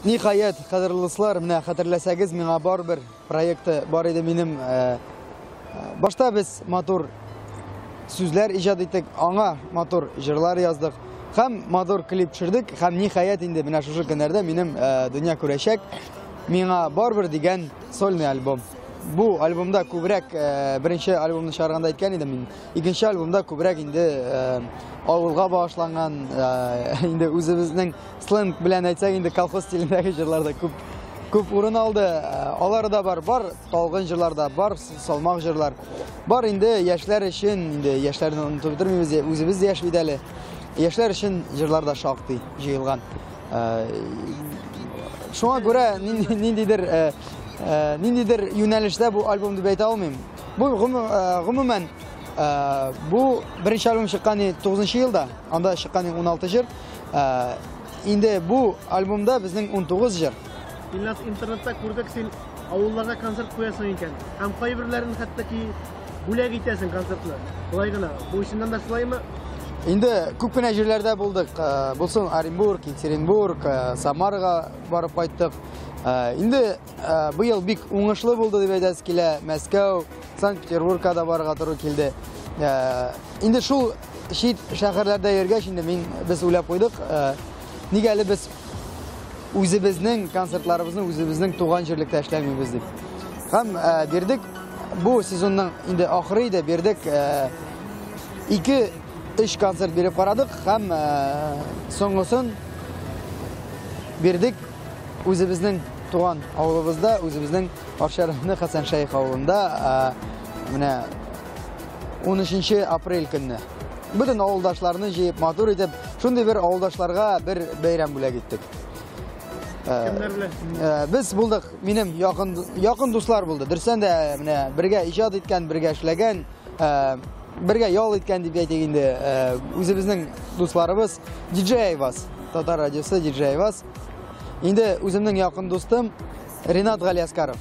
Ниһаять, кадерле дуслар, менә хәтерләсәгез, миңа барыбер проекты бар иде минем. Башта без матур сүзләр иҗат иттек, аңа матур җырлар яздык һәм матур клип төшердек һәм ниһаять инде менә шушы көннәрдә минем дөнья күрәчәк Миңа барыбер дигән сольный альбом. Бу альбомда күбрәк беренче альбомны чыгарганда әйткән идем мин. Икенче альбомда күбрәк инде авылга багышланган, инде үзебезнең сленг белән әйтсәк, инде колхоз стилендәге җырлар да күп күп урын алды. Алары да бар, бар талгын җырлар да, бар салмак җырлар. Бар инде яшьләр өчен, инде яшьләрне онытып бетермибез, үзебез дә яшь бит әле. Яшьләр өчен җырлар да шактый җыелган. Шуңа күрә ниндидер ниндидер юнәлештә бу альбом дип әйтә алмыйм. Бу гомумән бу беренче альбом чыккан 9 елда, анда чыккан 16 җыр. Инде бу альбомда безнең 19 җыр. Илназ, интернетта күрдек, син авылларда концерт куясың икән. Һәм кайберләрен хәтта ки бүләк итәсең концертны. Болай гына. Бу чыннан да шулаймы? Инде күп кенә җирләрдә булдык. Булсын Оренбург, Екатеринбург, Самарага барып кайттык. Инде быел бик уңышлы булды дип әйтәсе килә. Мәскәү, Санкт-Петербургка да барырга туры килде. Инде шул чит шәһәрләрдә йөргәч, инде мин без уйлап куйдык, нигә әле без үзебезнең концертларыбызны үзебезнең туган җирлектә эшләмибез дип. Һәм бирдек бу сезонның инде ахыры иде, бирдек 2-3 концерт биреп карадык һәм соңгысын бирдек үзебезнең туган авылыбызда, үзебезнең Арча районы Хәсән Шәех авылында менә 13 апрель көнне. Бөтен авылдашларны җыеп, матур итеп, шундый бер авылдашларга бер бәйрәм бүләк иттек. Кемнәр белән? Без булдык, минем якын якын дуслар булды. Дөрестән дә, менә бергә иҗат иткән, бергә эшләгән, бергә ял иткән дип әйтик инде, үзебезнең дусларыбыз DJ Айваз, Татар радиосы DJ Айваз. Инде үземнең якын дустым Ринат Галиаскаров.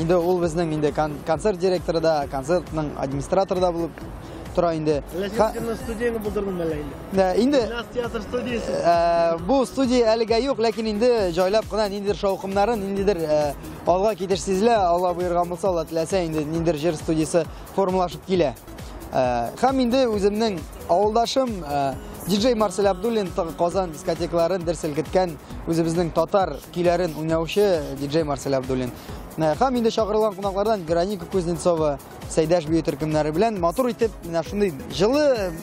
Инде ул безнең инде концерт директоры да, концертның администраторы да булып тора инде. Әллә син үзеңнең студияңне булдырдың әллә инде? Да, инде Илназ театр студиясе. Бу студия әлегә юк, ләкин инде җайлап кына ниндидер шаукымнары, ниндидер алга китеш сизелә. Алла боерган булса, Алла теләсә, инде ниндидер җыр студиясе формалашып килә. Һәм инде үземнең авылдашым диджей Марсель Абдуллин, Казан дискотекаларын дер селкеткән үзебезнең татар көйләрен уйнаучы диджей Марсель Абдуллин. Һәм инде чакырылган кунаклардан Вероника Кузнецова, Сәйдәш бию төркемнәре белән матур итеп менә шундый җылы,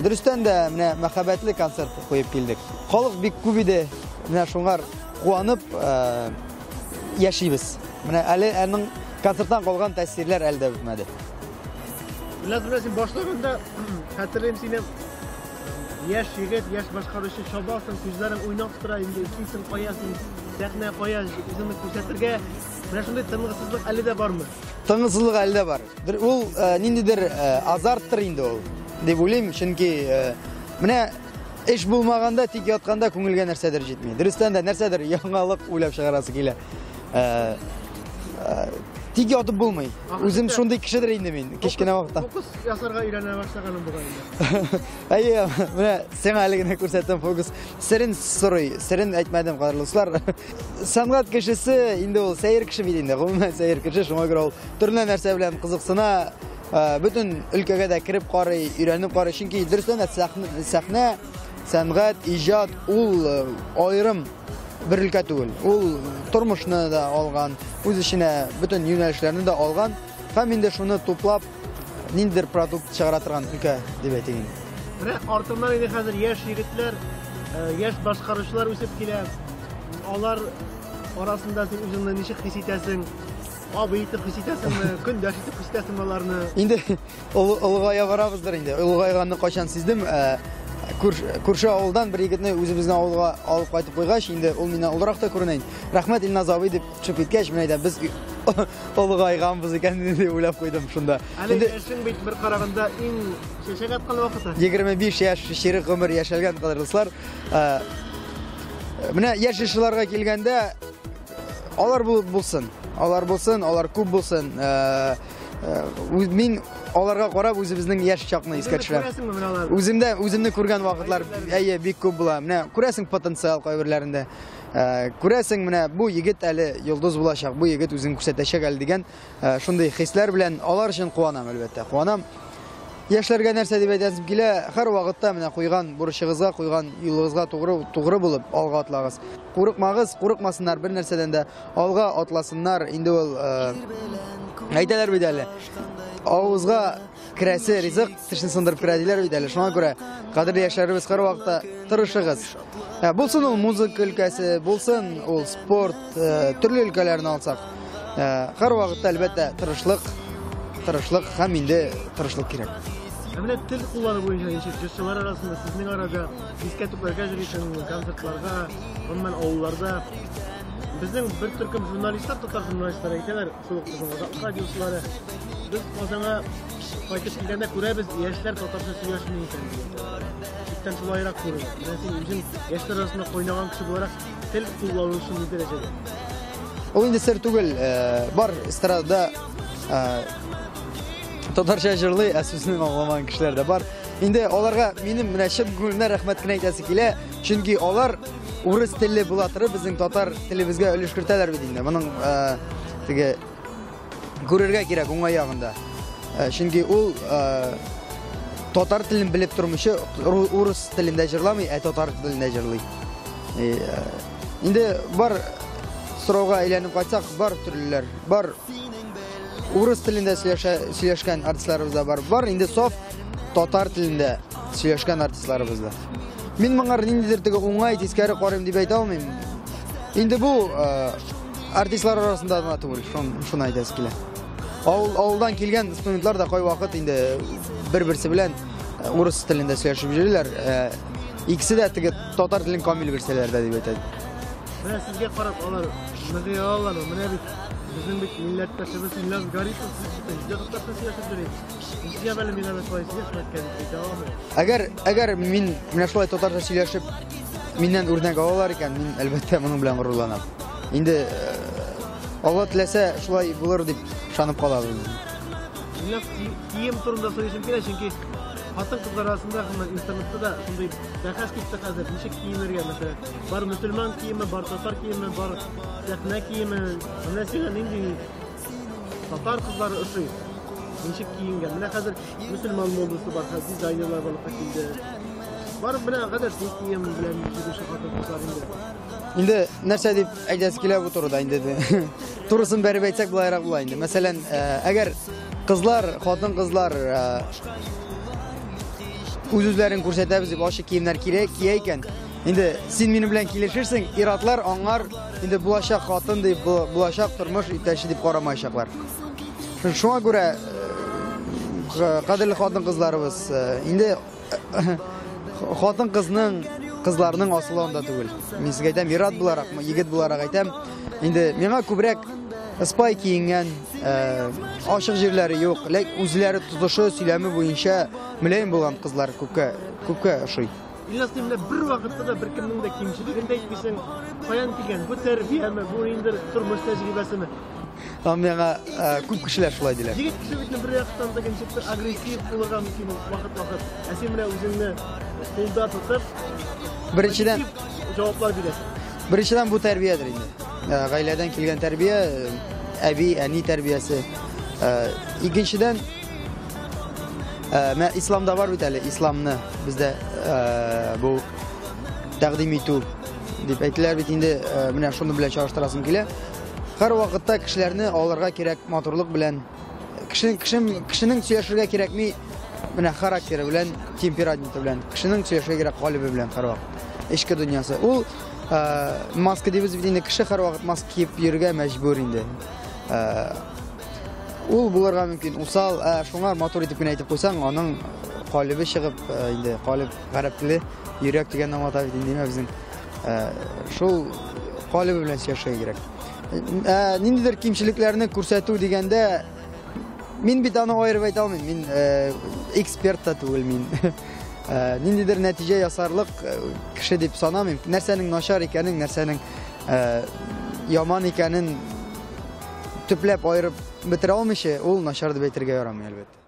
дөрестән дә менә мәхәббәтле концерт куеп килдек. Халык бик күп иде. Менә шуңар куанып яшибез. Менә әле аның концерттан калган тәэсирләр әле дә бетмәде. Илназ, менә син башлаганда хәтерлим сине, яшь егет, яшь башкаручы, чабасың, күзләрең уйнап тора, инде эшлисең, кая син, сәхнә кая, үзеңне күрсәтергә. Менә шундый тынгысызлык әле дә бармы? Тынгысызлык әле дә бар. Ул ниндидер азарттыр инде ул, дип уйлыйм, чөнки менә эш булмаганда, тик ятканда күңелгә нәрсәдер җитми. Дөрестән дә нәрсәдер яңалык уйлап чыгарасы килә. Тик ятып булмый. Үзем шундый кешедер инде мин, кечкенә вакытта. Фокус ясарга өйрәнә башлаганым бугай инде. Әйе, менә сиңа әле генә күрсәттем фокус. Серен сорый, серен әйтмәдем, кадерле дуслар. Сәнгать кешесе инде ул сәер кеше бит инде, гомумән сәер кеше, шуңа күрә ул төрле нәрсә белән кызыксына, бөтен өлкәгә дә кереп карый, өйрәнеп карый. Чөнки дөрестән дә сәхнә, сәнгать, иҗат ул аерым бер өлкә түгел. Ул тормышны да алган, үз эченә бөтен юнәлешләрне дә алган һәм инде шуны туплап ниндидер продукт чыгара торган өлкә дип әйтик инде. Менә артыннан инде хәзер яшь егетләр, яшь башкаручылар үсеп килә. Алар арасында син үзеңне ничек хис итәсең? Абый итеп хис итәсеңме? Көндәш итеп хис итәсеңме аларны? Инде олыгая барабыздыр инде. Олыгайганны кайчан сиздем? Күрше авылдан бер егетне үзебезнең авылга алып кайтып куйгач, инде ул миннән олырак та күренә инде. Рәхмәт Илназ абый дип төшеп киткәч, менә әйтәм, без олыгайганбыз икән дип уйлап куйдым шунда. Әле яшең бит бер караганда иң чәчәк аткан вакыты. 25 яшь чирек гомер яшәлгән, кадерле дуслар. Менә яшь җырчыларга килгәндә, алар булсын, алар булсын, алар күп булсын. Мин аларга карап үзебезнең яшь чакны искә төшерәм. Күрәсеңме менә аларны? Үземдә, үземне күргән вакытлар, әйе, бик күп була. Менә күрәсең потенциал кайберләрендә. Күрәсең, менә бу егет әле йолдыз булачак, бу егет үзен күрсәтәчәк әле дигән шундый хисләр белән алар өчен куанам, әлбәттә. Куанам. Яшьләргә нәрсә дип әйтәсем килә, һәр вакытта менә куйган бурычыгызга, куйган юлыгызга тугры, тугры булып алга атлагыз. Курыкмагыз, курыкмасыннар бер нәрсәдән дә, алга атласыннар. Инде ул әйтәләр бит әле, авызга керәсе ризык тешне сындырып керә диләр бит әле. Шуңа күрә, кадерле яшьләребез, һәр вакытта тырышыгыз. Булсын ул музыка өлкәсе, булсын ул спорт, төрле өлкәләрне алсак, һәр вакытта, әлбәттә, тырышлык, тырышлык һәм инде тырышлык кирәк. Ә менә тел куллану буенча ничек җырчылар арасында, сезнең арада дискәтүкләргә йөрисең, концертларга, гомумән авылларда. Безнең бер төркем журналистлар, татар журналистлары әйтәләр, шул ук безнең Азатлык радиосылары, без Казанга кайтып килгәндә күрәбез, яшьләр татарча сөйләшми икән дигән. Читтән шулайрак күренә. Менә син үзең яшьләр арасында кайнаган кеше буларак тел кулланылышы ни дәрәҗәдә? Ул инде сер түгел, бар эстрадада татарча җырлый, ә сүзен аңламаган кешеләр дә бар. Инде аларга минем менә чын күңелемнән рәхмәт кенә әйтәсе килә, чөнки алар урыс телле була торып безнең татар телебезгә өлеш кертәләр бит инде. Моның теге күрергә кирәк уңай ягында. Чөнки ул татар телен белеп тормыйча урыс телендә җырламый, ә татар телендә җырлый. Инде бар сорауга әйләнеп кайтсак, бар төрлеләр, бар урыс телендә сөйләшкән артистларыбыз да бар, бар инде саф татар телендә сөйләшкән артистларыбыз да. Мин моңар ниндидер теге уңай, тискәре карыйм дип әйтә алмыйм. Инде бу артистлар арасында гына түгел, шуны әйтәсе килә. Авылдан килгән студентлар да кайвакыт инде бер-берсе белән урыс телендә сөйләшеп йөриләр. Икесе дә теге татар телен камил белсәләр дә дип әйтә. Менә сезгә карап алар ныгый алалармы? Менә бит безнең бит милләттәшебез Илназ Гарипов сезгә татарча сөйләшеп йөри. Ничек әле миңа да шулай сөйләшмәскә дип әйтә аламы? Әгәр мин менә шулай татарча сөйләшеп миннән үрнәк алалар икән, мин әлбәттә моның белән горурланам. Инде Алла теләсә шулай булыр дип ышанып калабыз. Илназ, кием турында сөйләшем килә, чөнки хатын-кызлар арасында һәм интернетта да шундый бәхәс китте хәзер, ничек киенергә, мәсәлән, бар мөселман киеме, бар татар киеме, бар сәхнә киеме. Менә сиңа нинди татар кызлары ошый? Ничек киенгән? Менә хәзер мөселман модасы бар, хәзер дизайнерлар барлыкка килде. Бар менә гадәти кием белән йөрүче хатын-кызлар инде. Инде нәрсә дип әйтәсе килә бу турыда инде. Турысын бәреп әйтсәк былайрак була инде. Мәсәлән, әгәр кызлар, хатын-кызлар үз-үзләрен күрсәтәбез дип ачык киемнәр кирәк кия икән, инде син минем белән килешерсең, ир-атлар аңар инде булачак хатын дип, булачак тормыш иптәше дип карамаячаклар. Шуңа күрә, кадерле хатын-кызларыбыз, инде хатын-кызның, кызларның асылы анда түгел. Мин сезгә әйтәм, ир-ат буларак, егет буларак әйтәм, инде миңа күбрәк ыспай киенгән, ачык җирләре юк, ләкин үзләре тотышы, сөйләме буенча мөлаем булган кызлар күпкә, күпкә ошый. Илназ, син менә бер вакытта да беркемнең дә кимчелеген дә әйтмисең. Каян килгән? Бу тәрбияме, бу инде тормыш тәҗрибәсеме? Һәм миңа күп кешеләр шулай диләр. Егет кеше бит бер яктан да ничектер агрессив булырга мөмкин ул вакыт-вакыт. Ә син менә үзеңне кулда тотып, позитив җаваплар бирәсең. Беренчедән бу тәрбиядер инде. Гаиләдән килгән тәрбия, әби, әни тәрбиясе. Икенчедән, менә исламда бар бит әле, исламны бездә бу тәкъдим итү дип әйтеләр бит инде, менә шуны белән чагыштырасым килә. Һәр вакытта кешеләрне алырга кирәк матурлык белән. Кешенең сөйләшергә кирәкми менә характеры белән, темпераменты белән. Кешенең сөйләшергә кирәк калебе белән һәрвакыт. Эчке дөньясы. Ул маска дибез бит инде, кеше һәрвакыт маска киеп йөрергә мәҗбүр инде. Ул булырга мөмкин усал, шуңа матур итеп кенә әйтеп куйсаң, аның калебе чыгып, инде калеб гарәп теле, йөрәк дигәнне аңлата бит инде, безнең. Шул калебе белән сөйләшергә кирәк. Ниндидер кимчелекләрне күрсәтү дигәндә, мин бит аны аерып әйтә алмыйм, мин эксперт та түгел мин. Ниндидер нәтиҗә ясарлык кеше дип санамыйм. Нәрсәнең начар икәнен, нәрсәнең яман икәнен төпләп аерып бетерә алмыйча, ул начар дип әйтергә ярамый, әлбәттә.